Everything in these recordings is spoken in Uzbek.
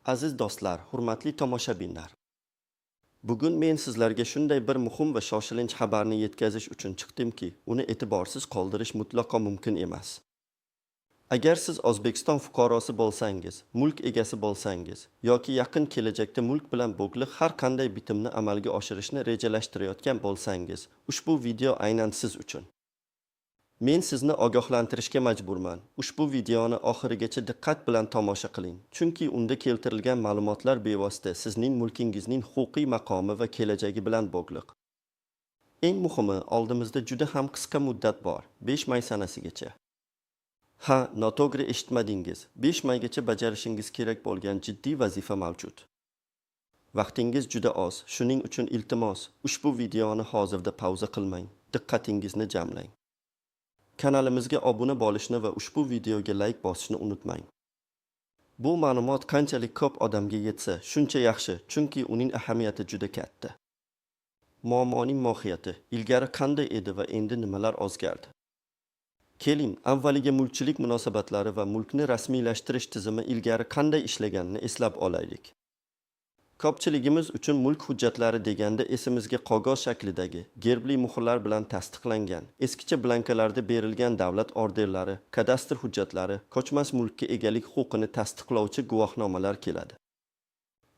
Aziz do'stlar, hurmatli tomoshabinlar. Bugun men sizlarga shunday bir muhim va shoshilinch xabarni yetkazish uchun chiqdimki, uni e'tiborsiz qoldirish mutlaqo mumkin emas. Agar siz O'zbekiston fuqarosi bo'lsangiz, mulk egasi bo'lsangiz yoki yaqin kelajakda mulk bilan bog'liq har qanday bitimni amalga oshirishni rejalashtirayotgan bo'lsangiz, ushbu video aynan siz uchun. Men sizni ogohlantirishga majburman. Ushbu videoni oxirigacha diqqat bilan tomosha qiling, chunki unda keltirilgan ma'lumotlar bevosita sizning mulkingizning huquqiy maqomi va kelajagi bilan bog'liq. Eng muhimi, oldimizda juda ham qisqa muddat bor, 5 may sanasigacha. Ha, noto'g'ri eshitmadingiz. 5 maygacha bajarishingiz kerak bo'lgan jiddiy vazifa mavjud. Vaqtingiz juda oz, shuning uchun iltimos, ushbu videoni hozirda pauza qilmang, diqqatingizni jamlang. Kanalimizga obuna bo'lishni va ushbu videoga layk bosishni unutmang. Bu ma'lumot qanchalik ko'p odamga yetsa, shuncha yaxshi, chunki uning ahamiyati juda katta. Muammoning mohiyati ilgari qanday edi va endi nimalar o'zgardi? Keling, avvaliga mulkchilik munosabatlari va mulkni rasmiylashtirish tizimi ilgari qanday ishlaganini eslab olaylik. Ko'pchiligimiz uchun mulk hujjatlari deganda esimizga qog'oz shaklidagi, gerbli muhrlar bilan tasdiqlangan, eskicha blankalarda berilgan davlat orderlari, kadastr hujjatlari, ko'chmas mulkka egalik huquqini tasdiqlovchi guvohnomalar keladi.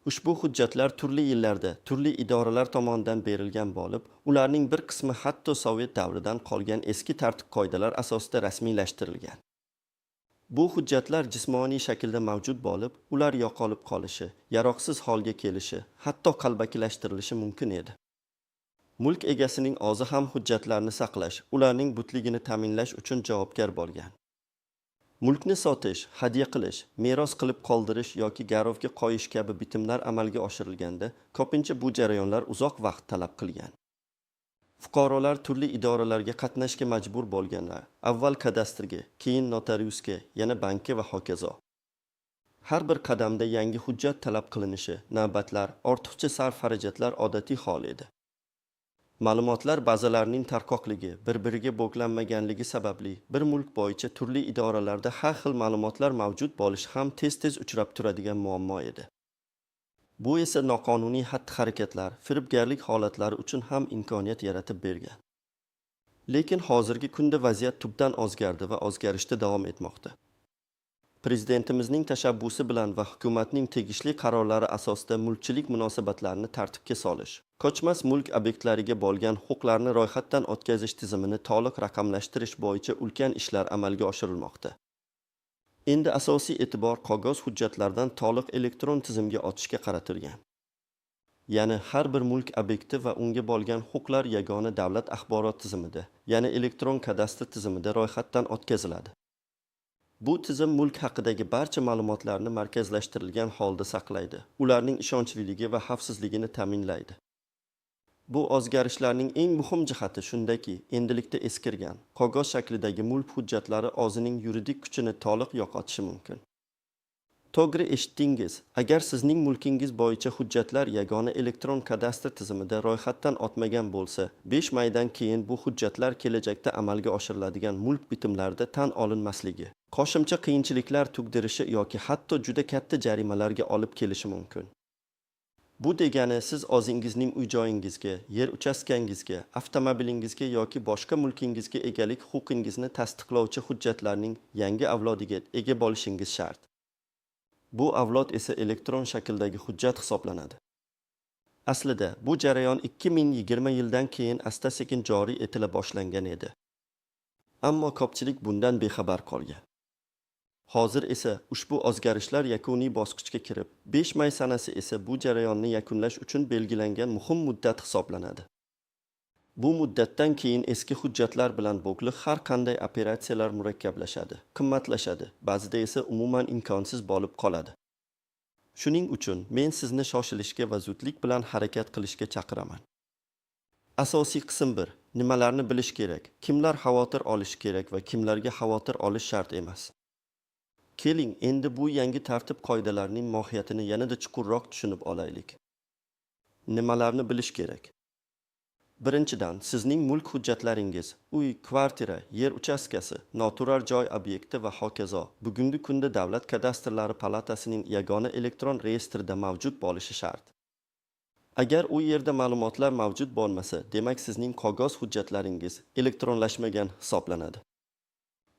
Ushbu hujjatlar turli yillarda turli idoralar tomonidan berilgan bo'lib, ularning bir qismi hatto sovet davridan qolgan eski tartib-qoidalar asosida rasmiylashtirilgan. Bu hujjatlar jismoniy shaklda mavjud bo'lib, ular yo'qolib qolishi, yaroqsiz holga kelishi, hatto qalbakilashtirilishi mumkin edi. Mulk egasining o'zi ham hujjatlarni saqlash, ularning butligini ta'minlash uchun javobgar bo'lgan. Mulkni sotish, hadya qilish, meros qilib qoldirish yoki garovga qo'yish kabi bitimlar amalga oshirilganda, ko'pincha bu jarayonlar uzoq vaqt talab qilgan. Fuqarolar turli idoralarga qatnashga majbur bo'lganlar. Avval kadastrga, keyin notariusga, yana bankka va hokazo. Har bir qadamda yangi hujjat talab qilinishi, navbatlar, ortiqcha sarf-xarajatlar odatiy hol edi. Ma'lumotlar bazalarining tarqoqligi, bir-biriga bog'lanmaganligi sababli bir mulk bo'yicha turli idoralarda har xil ma'lumotlar mavjud bo'lishi ham tez-tez uchrab turadigan muammo edi. Bu esa noqonuniy xatti-harakatlar, firibgarlik holatlari uchun ham imkoniyat yaratib bergan. Lekin hozirgi kunda vaziyat tubdan o'zgardi va o'zgarishda davom etmoqda. Prezidentimizning tashabbusi bilan va hukumatning tegishli qarorlari asosida mulkchilik munosabatlarini tartibga solish, ko'chmas mulk obyektlariga bo'lgan huquqlarni ro'yxatdan o'tkazish tizimini to'liq raqamlashtirish bo'yicha ulkan ishlar amalga oshirilmoqda. Endi asosiy e'tibor qog'oz hujjatlardan to'liq elektron tizimga o'tishga qaratilgan. Ya'ni har bir mulk obyekti va unga bo'lgan huquqlar yagona davlat axborot tizimida, ya'ni elektron kadastr tizimida ro'yxatdan o'tkaziladi. Bu tizim mulk haqidagi barcha ma'lumotlarni markazlashtirilgan holda saqlaydi, ularning ishonchliligi va xavfsizligini ta'minlaydi. Bu o'zgarishlarning eng muhim jihati shundaki, endilikda eskirgan, qog'oz shaklidagi mulk hujjatlari o'zining yuridik kuchini to'liq yo'qotishi mumkin. To'g'ri eshitdingiz. Agar sizning mulkingiz bo'yicha hujjatlar yagona elektron kadastr tizimida ro'yxatdan o'tmagan bo'lsa, 5 maydan keyin bu hujjatlar kelajakda amalga oshiriladigan mulk bitimlarida tan olinmasligi, qo'shimcha qiyinchiliklar tugdirishi yoki hatto juda katta jarimalarga olib kelishi mumkin. Bu degani siz o'zingizning uy-joyingizga, yer uchastkangizga, avtomobilingizga yoki boshqa mulkingizga egalik huquqingizni tasdiqlovchi hujjatlarning yangi avlodiga ega bo'lishingiz shart. Bu avlod esa elektron shakldagi hujjat hisoblanadi. Aslida bu jarayon 2020 yildan keyin asta-sekin joriy etila boshlangan edi. Ammo ko'pchilik bundan bexabar qolgan. Hozir esa ushbu o'zgarishlar yakuniy bosqichga kirib, 5 may sanasi esa bu jarayonni yakunlash uchun belgilangan muhim muddat hisoblanadi. Bu muddatdan keyin eski hujjatlar bilan bog'liq har qanday operatsiyalar murakkablashadi, qimmatlashadi, ba'zida esa umuman imkonsiz bo'lib qoladi. Shuning uchun men sizni shoshilishga va zudlik bilan harakat qilishga chaqiraman. Asosiy qism 1. Nimalarni bilish kerak? Kimlar xavotir olishi kerak va kimlarga xavotir olish shart emas? Keling, endi bu yangi tartib qoidalarning mohiyatini yanada chuqurroq tushunib olaylik. Nimalarni bilish kerak? Birinchidan, sizning mulk hujjatlaringiz, uy, kvartira, yer uchastkasi, noturar joy obyekti va hokazo, bugungi kunda Davlat kadastrlari palatasining yagona elektron reyestrida mavjud bo'lishi shart. Agar u yerda ma'lumotlar mavjud bo'lmasa, demak sizning qog'oz hujjatlaringiz elektronlashmagan hisoblanadi.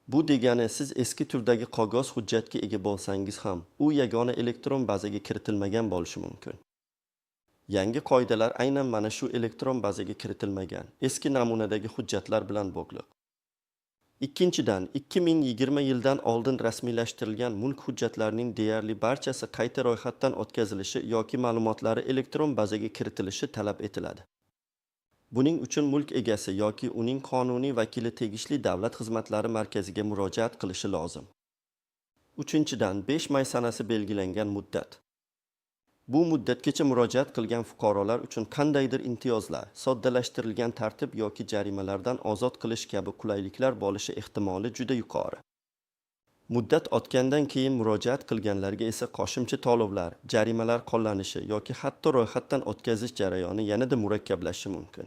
Bu degani siz eski turdagi qog'oz hujjatga ega bo'lsangiz ham, u yagona elektron bazaga kiritilmagan bo'lishi mumkin. Yangi qoidalar aynan mana shu elektron bazaga kiritilmagan eski namunadagi hujjatlar bilan bog'liq. Ikkinchidan, 2020 yildan oldin rasmiylashtirilgan mulk hujjatlarining deyarli barchasi qayta ro'yxatdan o'tkazilishi yoki ma'lumotlari elektron bazaga kiritilishi talab etiladi. Buning uchun mulk egasi yoki uning qonuniy vakili tegishli davlat xizmatlari markaziga murojaat qilishi lozim. Uchinchidan, 5 may sanasi belgilangan muddat. Bu muddatgacha murojaat qilgan fuqarolar uchun qandaydir imtiyozlar, soddalashtirilgan tartib yoki jarimalardan ozod qilish kabi qulayliklar bo'lishi ehtimoli juda yuqori. Muddat o'tgandan keyin murojaat qilganlarga esa qo'shimcha to'lovlar, jarimalar qo'llanishi yoki hatto ro'yxatdan o'tkazish jarayoni yanada murakkablashishi mumkin.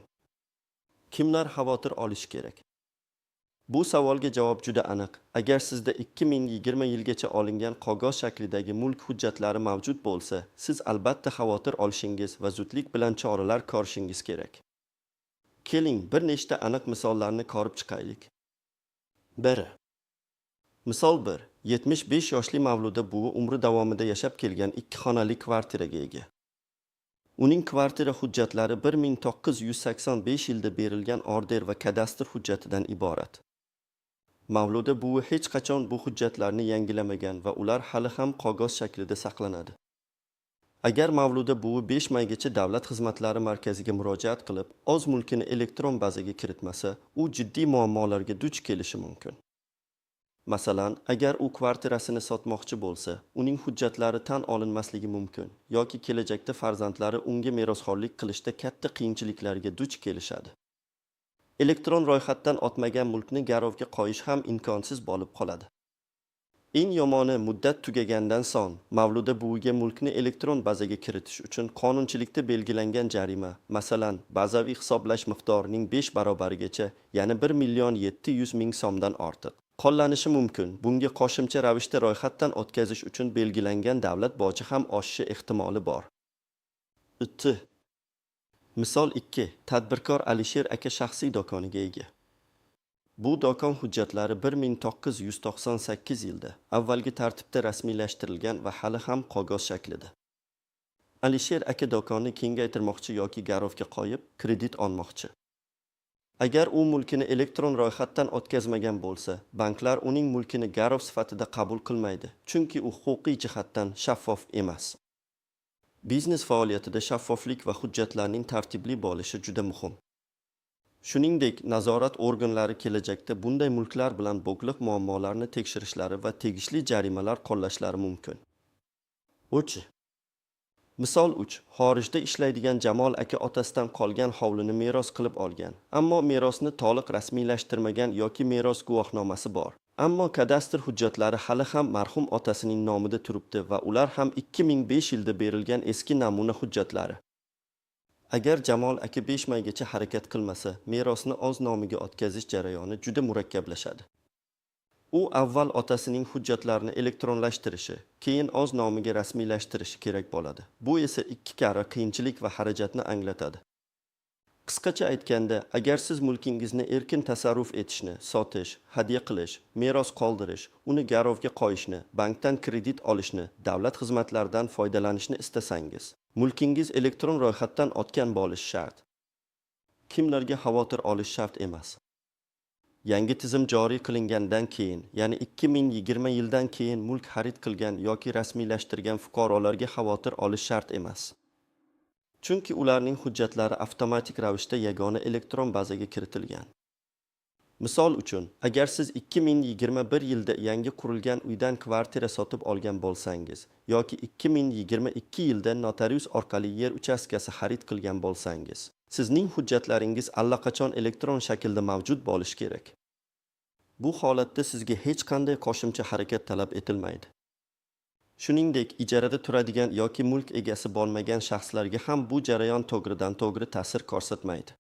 Kimlar xavotir olishi kerak? Bu savolga javob juda aniq. Agar sizda 2020 yilgacha olingan qog'oz shaklidagi mulk hujjatlari mavjud bo'lsa, siz albatta xavotir olishingiz va zudlik bilan choralar ko'rishingiz kerak. Keling, bir nechta aniq misollarni ko'rib chiqaylik. 1. Misol 1. 75 yoshli Mavluda buvi umri davomida yashab kelgan ikki xonali kvartiraga ega. Uning kvartira hujjatlari 1985 yilda berilgan order va kadastr hujjatidan iborat. Mavluda buvi hech qachon bu hujjatlarni yangilamagan va ular hali ham qog'oz shaklida saqlanadi. Agar Mavluda buvi 5 maygacha davlat xizmatlari markaziga murojaat qilib, o'z mulkini elektron bazaga kiritmasa, u jiddiy muammolarga duch kelishi mumkin. Masalan, agar u kvartirasini sotmoqchi bo'lsa, uning hujjatlari tan olinmasligi mumkin yoki kelajakda farzandlari unga merosxo'rlik qilishda katta qiyinchiliklarga duch kelishadi. Elektron ro'yxatdan o'tmagan mulkni garovga qo'yish ham imkonsiz bo'lib qoladi. Eng yomoni, muddat tugagandan so'ng Mavluda buviga mulkni elektron bazaga kiritish uchun qonunchilikda belgilangan jarima, masalan, bazaviy hisoblash miqdorining 5 barobarigacha, ya'ni 1 million 700 ming so'mdan ortiq qo'llanishi mumkin. Bunga qo'shimcha ravishda ro'yxatdan o'tkazish uchun belgilangan davlat boji ham oshishi ehtimoli bor. 2. Misol 2. Tadbirkor Alisher aka shaxsiy do'koniga ega. Bu do'kon hujjatlari 1998 yilda avvalgi tartibda rasmiylashtirilgan va hali ham qog'oz shaklida. Alisher aka do'konni kengaytirmoqchi yoki garovga qo'yib, kredit olmoqchi. Agar u mulkini elektron ro'yxatdan o'tkazmagan bo'lsa, banklar uning mulkini garov sifatida qabul qilmaydi, chunki u huquqiy jihatdan shaffof emas. Biznes faoliyatida shaffoflik va hujjatlarning tartibli bo'lishi juda muhim. Shuningdek, nazorat organlari kelajakda bunday mulklar bilan bog'liq muammolarni tekshirishlari va tegishli jarimalar qo'llashlari mumkin. 3. Misol 3. Xorijda ishlaydigan Jamol aka otasidan qolgan hovlini meros qilib olgan, ammo merosni to'liq rasmiylashtirmagan yoki meros guvohnomasi bor. Ammo kadastr hujjatlari hali ham marhum otasining nomida turibdi va ular ham 2005 yilda berilgan eski namuna hujjatlari. Agar Jamol aka 5 maygacha harakat qilmasa, merosni o'z nomiga o'tkazish jarayoni juda murakkablashadi. U avval otasining hujjatlarini elektronlashtirishi, keyin o'z nomiga rasmiylashtirishi kerak bo'ladi. Bu esa ikki karra qiyinchilik va xarajatni anglatadi. Qisqacha aytganda, agar siz mulkingizni erkin tasarruf etishni, sotish, hadya qilish, meros qoldirish, uni garovga qo'yishni, bankdan kredit olishni, davlat xizmatlaridan foydalanishni istasangiz, mulkingiz elektron ro'yxatdan o'tgan bo'lishi shart. Kimlarga xavotir olish shart emas? Yangi tizim joriy qilingandan keyin, ya'ni 2020 yildan keyin mulk xarid qilgan yoki rasmiylashtirgan fuqarolarga xavotir olish shart emas. Chunki ularning hujjatlari avtomatik ravishda yagona elektron bazaga kiritilgan. Misol uchun, agar siz 2021 yilda yangi qurilgan uydan kvartira sotib olgan bo'lsangiz yoki 2022 yilda notarius orqali yer uchastkasi xarid qilgan bo'lsangiz, sizning hujjatlaringiz allaqachon elektron shaklda mavjud bo'lishi kerak. Bu holatda sizga hech qanday qo'shimcha harakat talab etilmaydi. Shuningdek, ijarada turadigan yoki mulk egasi bo'lmagan shaxslarga ham bu jarayon to'g'ridan to'g'ri ta'sir ko'rsatmaydi.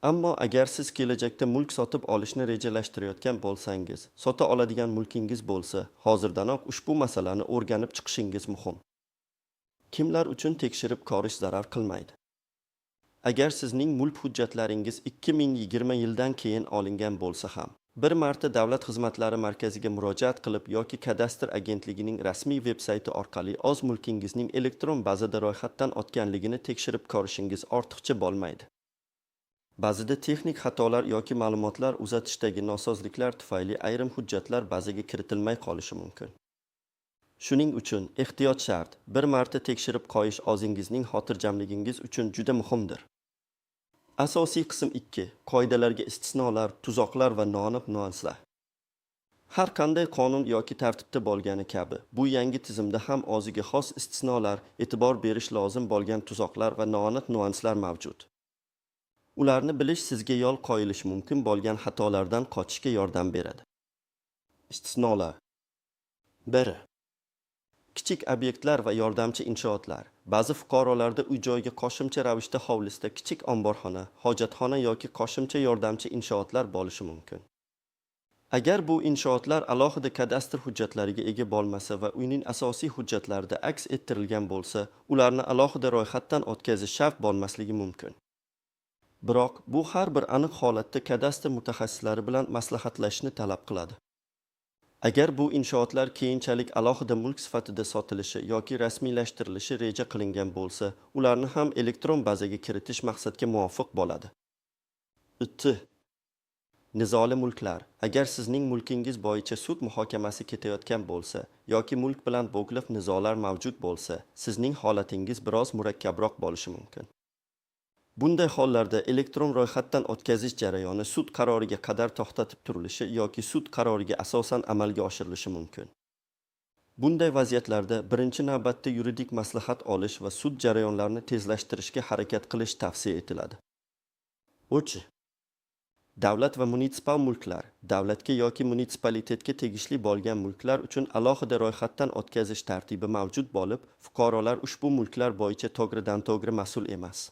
Ammo agar siz kelajakda mulk sotib olishni rejalashtirayotgan bo'lsangiz, sota oladigan mulkingiz bo'lsa, hozirdanoq ushbu masalani o'rganib chiqishingiz muhim. Kimlar uchun tekshirib ko'rish zarar qilmaydi? Agar sizning mulk hujjatlaringiz 2020 yildan keyin olingan bo'lsa ham, bir marta Davlat xizmatlari markaziga murojaat qilib yoki kadastr agentligining rasmiy veb-sayti orqali o'z mulkingizning elektron bazada ro'yxatdan o'tganligini tekshirib ko'rishingiz ortiqcha bo'lmaydi. Ba'zida texnik xatolar yoki ma'lumotlar uzatishdagi nosozliklar tufayli ayrim hujjatlar bazaga kiritilmay qolishi mumkin. Shuning uchun ehtiyot shart, bir marta tekshirib qo'yish o'zingizning xotirjamligingiz uchun juda muhimdir. Asosiy qism 2. Qoidalarga istisnolar, tuzoqlar va noaniq nyuanslar. Har qanday qonun yoki tartibda bo'lgani kabi, bu yangi tizimda ham o'ziga xos istisnolar, e'tibor berish lozim bo'lgan tuzoqlar va noaniq nyuanslar mavjud. Ularni bilish sizga yo'l qo'yilishi mumkin bo'lgan xatolardan qochishga yordam beradi. Istisnolar. 1. Kichik obyektlar va yordamchi inshootlar. Ba'zi fuqarolarda uy-joyga qo'shimcha ravishda hovlisida kichik omborxona, hojatxona yoki qo'shimcha yordamchi inshootlar bo'lishi mumkin. Agar bu inshootlar alohida kadastr hujjatlariga ega bo'lmasa va uyning asosiy hujjatlarida aks ettirilgan bo'lsa, ularni alohida ro'yxatdan o'tkazish shart bo'lmasligi mumkin. Biroq bu har bir aniq holatda kadastr mutaxassislari bilan maslahatlashishni talab qiladi. Agar bu inshootlar keyinchalik alohida mulk sifatida sotilishi yoki rasmiylashtirilishi reja qilingan bo'lsa, ularni ham elektron bazaga kiritish maqsadga muvofiq bo'ladi. 2. Nizoli mulklar. Agar sizning mulkingiz bo'yicha sud muhokamasi ketayotgan bo'lsa yoki mulk bilan bog'liq nizolar mavjud bo'lsa, sizning holatingiz biroz murakkabroq bo'lishi mumkin. Bunday hollarda elektron ro'yxatdan o'tkazish jarayoni sud qaroriga qadar to'xtatib turilishi yoki sud qaroriga asosan amalga oshirilishi mumkin. Bunday vaziyatlarda birinchi navbatda yuridik maslahat olish va sud jarayonlarini tezlashtirishga harakat qilish tavsiya etiladi. 3. Davlat va munitsipal mulklar. Davlatga yoki munitsipalitetga tegishli bo'lgan mulklar uchun alohida ro'yxatdan o'tkazish tartibi mavjud bo'lib, fuqarolar ushbu mulklar bo'yicha to'g'ridan-to'g'ri mas'ul emas.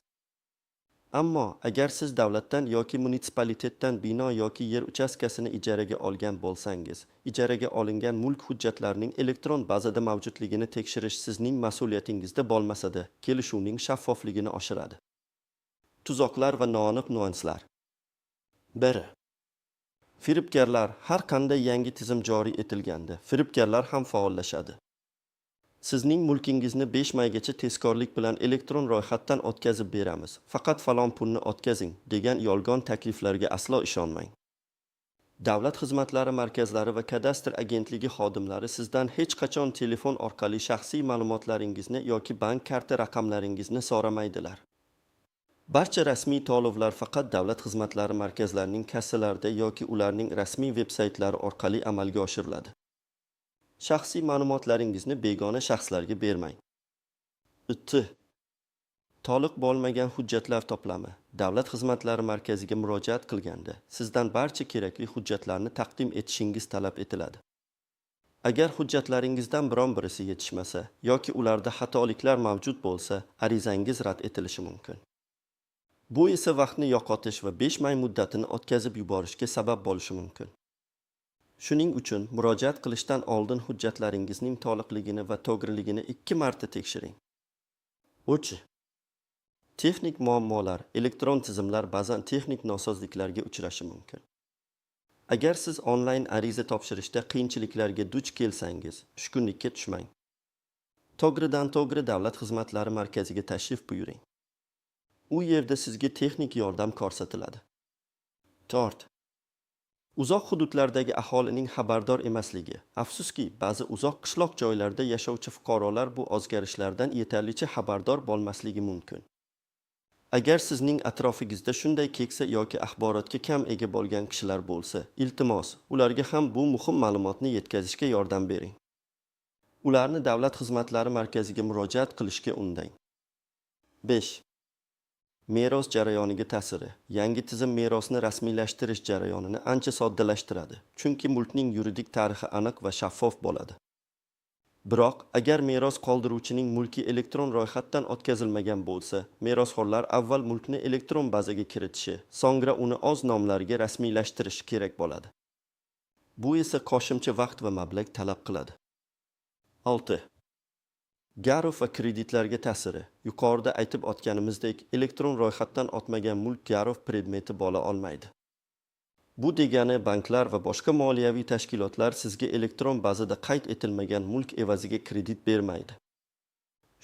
Ammo agar siz davlatdan yoki munitsipalitetdan bino yoki yer uchastkasini ijaraga olgan bo'lsangiz, ijaraga olingan mulk hujjatlarining elektron bazada mavjudligini tekshirish sizning mas'uliyatingizda bo'lmasa-da, kelishuvning shaffofligini oshiradi. Tuzoqlar va noaniq nyuanslar. 1. Firibgarlar. Har qanday yangi tizim joriy etilganda, firibgarlar ham faollashadi. Sizning mulkingizni 5 maygacha tezkorlik bilan elektron ro'yxatdan o'tkazib beramiz. Faqat falon pulni o'tkazing degan yolg'on takliflarga aslo ishonmang. Davlat xizmatlari markazlari va kadastr agentligi xodimlari sizdan hech qachon telefon orqali shaxsiy ma'lumotlaringizni yoki bank karta raqamlaringizni so'ramaydilar. Barcha rasmiy to'lovlar faqat davlat xizmatlari markazlarining kassalarida yoki ularning rasmiy veb-saytlari orqali amalga oshiriladi. Shaxsiy ma'lumotlaringizni begona shaxslarga bermang. 2. To'liq bo'lmagan hujjatlar to'plami. Davlat xizmatlari markaziga murojaat qilganda sizdan barcha kerakli hujjatlarni taqdim etishingiz talab etiladi. Agar hujjatlaringizdan biron birisi yetishmasa yoki ularda xatoliklar mavjud bo'lsa, arizangiz rad etilishi mumkin. Bu esa vaqtni yo'qotish va 5 may muddatini o'tkazib yuborishga sabab bo'lishi mumkin. Shuning uchun murojaat qilishdan oldin hujjatlaringizning to'liqligini va to'g'riligini 2 marta tekshiring. 3. Texnik muammolar. Elektron tizimlar ba'zan texnik nosozliklarga uchrashi mumkin. Agar siz onlayn ariza topshirishda qiyinchiliklarga duch kelsangiz, tushkunlikka tushmang. To'g'ridan to'g'ri Davlat xizmatlari markaziga tashrif buyuring. U yerda sizga texnik yordam ko'rsatiladi. 4. Uzoq hududlardagi aholining xabardor emasligi. Afsuski, ba'zi uzoq qishloq joylarda yashovchi fuqarolar bu o'zgarishlardan yetarlicha xabardor bo'lmasligi mumkin. Agar sizning atrofingizda shunday keksa yoki axborotga kam ega bo'lgan kishilar bo'lsa, iltimos, ularga ham bu muhim ma'lumotni yetkazishga yordam bering. Ularni Davlat xizmatlari markaziga murojaat qilishga undang. 5. Meros jarayoniga ta'siri. Yangi tizim merosni rasmiylashtirish jarayonini ancha soddalashtiradi, chunki mulkning yuridik tarixi aniq va shaffof bo'ladi. Biroq, agar meros qoldiruvchining mulki elektron ro'yxatdan o'tkazilmagan bo'lsa, merosxo'rlar avval mulkni elektron bazaga kiritishi, so'ngra uni o'z nomlariga rasmiylashtirishi kerak bo'ladi. Bu esa qo'shimcha vaqt va mablag' talab qiladi. 6. Garov va kreditlarga ta'siri. Yuqorida aytib o'tganimizdek, elektron ro'yxatdan o'tmagan mulk garov predmeti bo'la olmaydi. Bu degani banklar va boshqa moliyaviy tashkilotlar sizga elektron bazada qayd etilmagan mulk evaziga kredit bermaydi.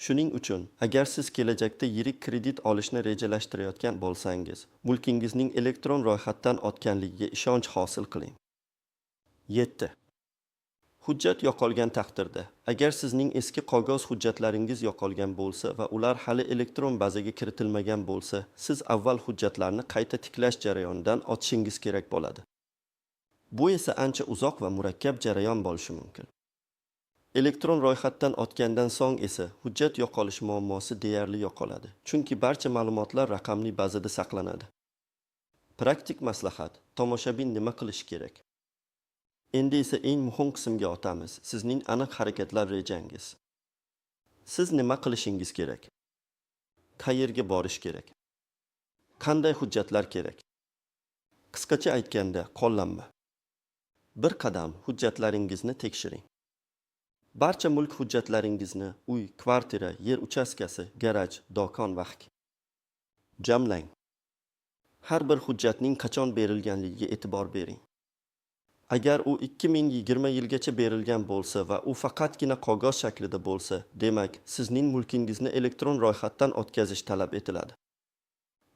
Shuning uchun, agar siz kelajakda yirik kredit olishni rejalashtirayotgan bo'lsangiz, mulkingizning elektron ro'yxatdan o'tganligiga ishonch hosil qiling. 7. Hujjat yo'qolgan taqdirda, agar sizning eski qog'oz hujjatlaringiz yo'qolgan bo'lsa va ular hali elektron bazaga kiritilmagan bo'lsa, siz avval hujjatlarni qayta tiklash jarayonidan o'tishingiz kerak bo'ladi. Bu esa ancha uzoq va murakkab jarayon bo'lishi mumkin. Elektron ro'yxatdan o'tgandan so'ng esa hujjat yo'qolish muammosi deyarli yo'qoladi, chunki barcha ma'lumotlar raqamli bazada saqlanadi. Praktik maslahat: tomoshabin nima qilishi kerak? Endi esa eng muhim qismga o'tamiz. Sizning aniq harakatlar rejangiz. Siz nima qilishingiz kerak? Qayerga borish kerak? Qanday hujjatlar kerak? Qisqacha aytganda, qo'llanma. Bir qadam: hujjatlaringizni tekshiring. Barcha mulk hujjatlaringizni, uy, kvartira, yer uchastkasi, garaj, do'kon va h.k. jamlang. Har bir hujjatning qachon berilganligiga e'tibor bering. Agar u 2020 yilgacha berilgan bo'lsa va u faqatgina qog'oz shaklida bo'lsa, demak, sizning mulkingizni elektron ro'yxatdan o'tkazish talab etiladi.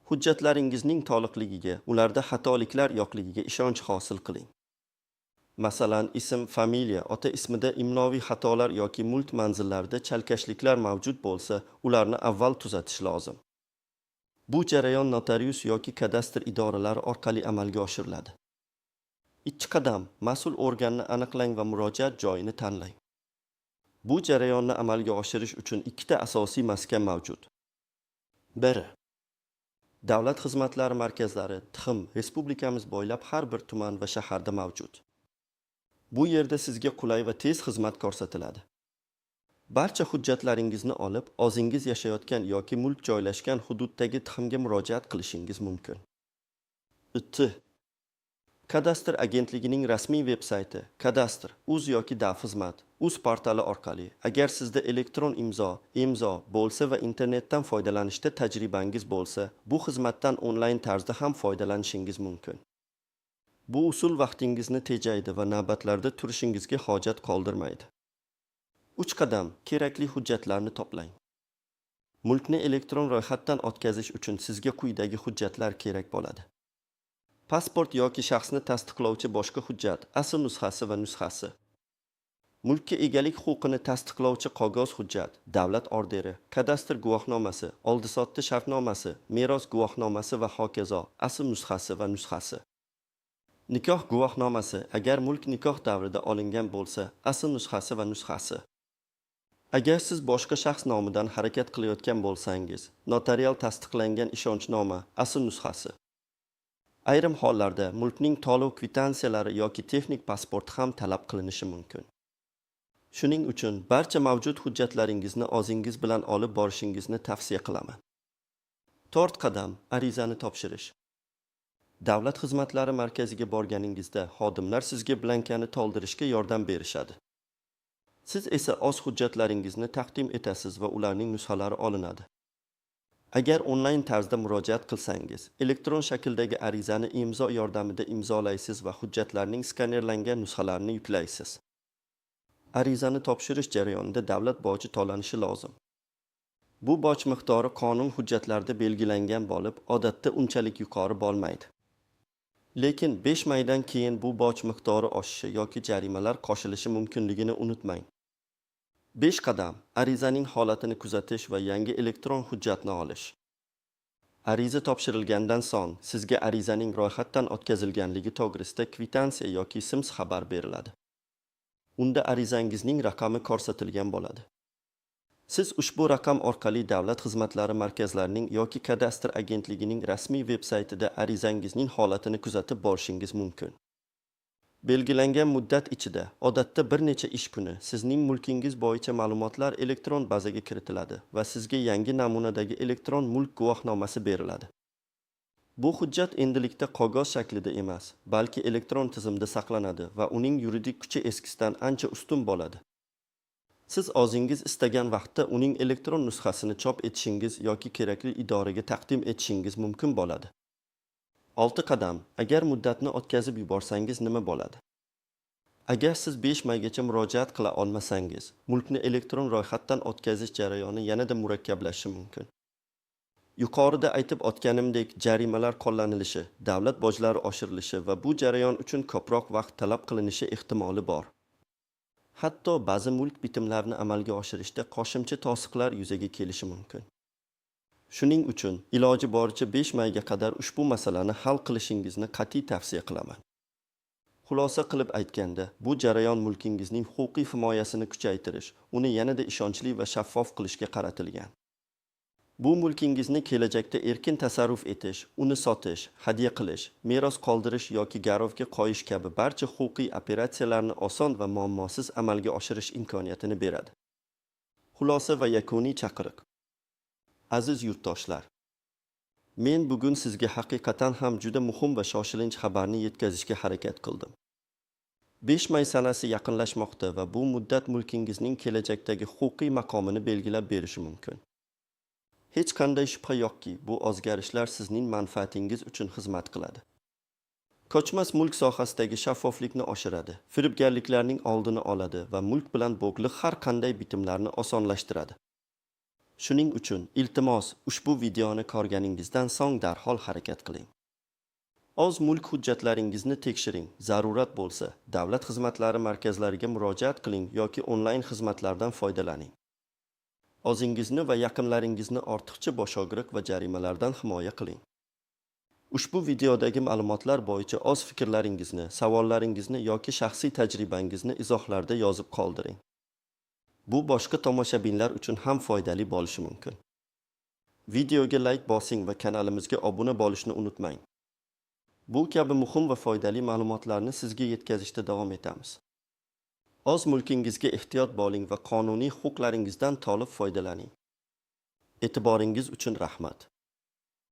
Hujjatlaringizning to'liqligiga, ularda xatoliklar yo'qligiga ishonch hosil qiling. Masalan, ism, familiya, ota ismida imloviy xatolar yoki mulk manzillarida chalkashliklar mavjud bo'lsa, ularni avval tuzatish lozim. Bu jarayon notarius yoki kadastr idoralari orqali amalga oshiriladi. Ikki qadam: mas'ul organni aniqlang va murojaat joyini tanlang. Bu jarayonni amalga oshirish uchun ikkita asosiy maskan mavjud. 1. Davlat xizmatlari markazlari DXM respublikamiz bo'ylab har bir tuman va shaharda mavjud. Bu yerda sizga qulay va tez xizmat ko'rsatiladi. Barcha hujjatlaringizni olib, o'zingiz yashayotgan yoki mulk joylashgan hududdagi DXMga murojaat qilishingiz mumkin. 2. Kadastr agentligining rasmiy veb-sayti kadastr uz yoki davxizmat uz portali orqali, agar sizda elektron imzo, imzo bo'lsa va internetdan foydalanishda tajribangiz bo'lsa, bu xizmatdan onlayn tarzda ham foydalanishingiz mumkin. Bu usul vaqtingizni tejaydi va navbatlarda turishingizga hojat qoldirmaydi. 3 qadam: kerakli hujjatlarni to'plang. Mulkni elektron ro'yxatdan o'tkazish uchun sizga quyidagi hujjatlar kerak bo'ladi. Pasport yoki shaxsni tasdiqlovchi boshqa hujjat, asl nusxasi va nusxasi. Mulkka egalik huquqini tasdiqlovchi qog'oz hujjat, davlat orderi, kadastr guvohnomasi, oldi-sotdi shartnomasi, meros guvohnomasi va hokazo, asl nusxasi va nusxasi. Nikoh guvohnomasi, agar mulk nikoh davrida olingan bo'lsa, asl nusxasi va nusxasi. Agar siz boshqa shaxs nomidan harakat qilayotgan bo'lsangiz, notarial tasdiqlangan ishonchnoma, asl nusxasi. Ayrim hollarda mulkning to'lov kvitantsiyalari yoki texnik pasport ham talab qilinishi mumkin. Shuning uchun barcha mavjud hujjatlaringizni o'zingiz bilan olib borishingizni tavsiya qilaman. 4 qadam: arizani topshirish. Davlat xizmatlari markaziga borganingizda xodimlar sizga blankani to'ldirishga yordam berishadi. Siz esa o'z hujjatlaringizni taqdim etasiz va ularning nusxalari olinadi. Agar onlayn tarzda murojaat qilsangiz, elektron shakldagi arizani imzo yordamida imzolaysiz va hujjatlarning skanerlangan nusxalarini yuklaysiz. Arizani topshirish jarayonida davlat boji to'lanishi lozim. Bu boj miqdori qonun hujjatlarida belgilangan bo'lib, odatda unchalik yuqori bo'lmaydi. Lekin 5 maydan keyin bu boj miqdori oshishi yoki jarimalar qo'shilishi mumkinligini unutmang. 5 qadam: arizaning holatini kuzatish va yangi elektron hujjatni olish. Ariza topshirilgandan so'ng sizga arizaning ro'yxatdan o'tkazilganligi to'g'risida kvitansiya yoki SMS xabar beriladi. Unda arizangizning raqami ko'rsatilgan bo'ladi. Siz ushbu raqam orqali davlat xizmatlari markazlarining yoki kadastr agentligining rasmiy veb-saytida arizangizning holatini kuzatib borishingiz mumkin. Belgilangan muddat ichida, odatda bir necha ish kuni, sizning mulkingiz bo'yicha ma'lumotlar elektron bazaga kiritiladi va sizga yangi namunadagi elektron mulk guvohnomasi beriladi. Bu hujjat endilikda qog'oz shaklida emas, balki elektron tizimda saqlanadi va uning yuridik kuchi eskisidan ancha ustun bo'ladi. Siz o'zingiz istagan vaqtda uning elektron nusxasini chop etishingiz yoki kerakli idoraga taqdim etishingiz mumkin bo'ladi. 6 qadam. Agar muddatni o'tkazib yuborsangiz nima bo'ladi? Agar siz 5 maygacha murojaat qila olmasangiz, mulkni elektron ro'yxatdan o'tkazish jarayoni yanada murakkablashishi mumkin. Yuqorida aytib o'tganimdek, jarimalar qo'llanilishi, davlat bojlari oshirilishi va bu jarayon uchun ko'proq vaqt talab qilinishi ehtimoli bor. Hatto ba'zi mulk bitimlarini amalga oshirishda qo'shimcha to'siqlar yuzaga kelishi mumkin. Shuning uchun iloji boricha 5 mayga qadar ushbu masalani hal qilishingizni qat'iy tavsiya qilaman. Xulosa qilib aytganda, bu jarayon mulkingizning huquqiy himoyasini kuchaytirish, uni yanada ishonchli va shaffof qilishga qaratilgan. Bu mulkingizni kelajakda erkin tasarruf etish, uni sotish, hadya qilish, meros qoldirish yoki garovga qo'yish kabi barcha huquqiy operatsiyalarni oson va muammosiz amalga oshirish imkoniyatini beradi. Xulosa va yakuniy chaqiriq. Aziz yurtdoshlar, men bugun sizga haqiqatan ham juda muhim va shoshilinch xabarni yetkazishga harakat qildim. 5 may sanasi yaqinlashmoqda va bu muddat mulkingizning kelajakdagi huquqiy maqomini belgilab berishi mumkin. Hech qanday shubha yo'qki, bu o'zgarishlar sizning manfaatingiz uchun xizmat qiladi. Ko'chmas mulk sohasidagi shaffoflikni oshiradi, firibgarliklarning oldini oladi va mulk bilan bog'liq har qanday bitimlarni osonlashtiradi. Shuning uchun, iltimos, ushbu videoni ko'rganingizdan so'ng darhol harakat qiling. O'z mulk hujjatlaringizni tekshiring. Zarurat bo'lsa, davlat xizmatlari markazlariga murojaat qiling yoki onlayn xizmatlardan foydalaning. O'zingizni va yaqinlaringizni ortiqcha boshog'riq va jarimalardan himoya qiling. Ushbu videodagi ma'lumotlar bo'yicha o'z fikrlaringizni, savollaringizni yoki shaxsiy tajribangizni izohlarda yozib qoldiring. Bu boshqa tomoshabinlar uchun ham foydali bo'lishi mumkin. Videoga like bosing va kanalimizga obuna bo'lishni unutmang. Bu kabi muhim va foydali ma'lumotlarni sizga yetkazishda davom etamiz. O'z mulkingizga ehtiyot bo'ling va qonuniy huquqlaringizdan to'liq foydalaning. E'tiboringiz uchun rahmat.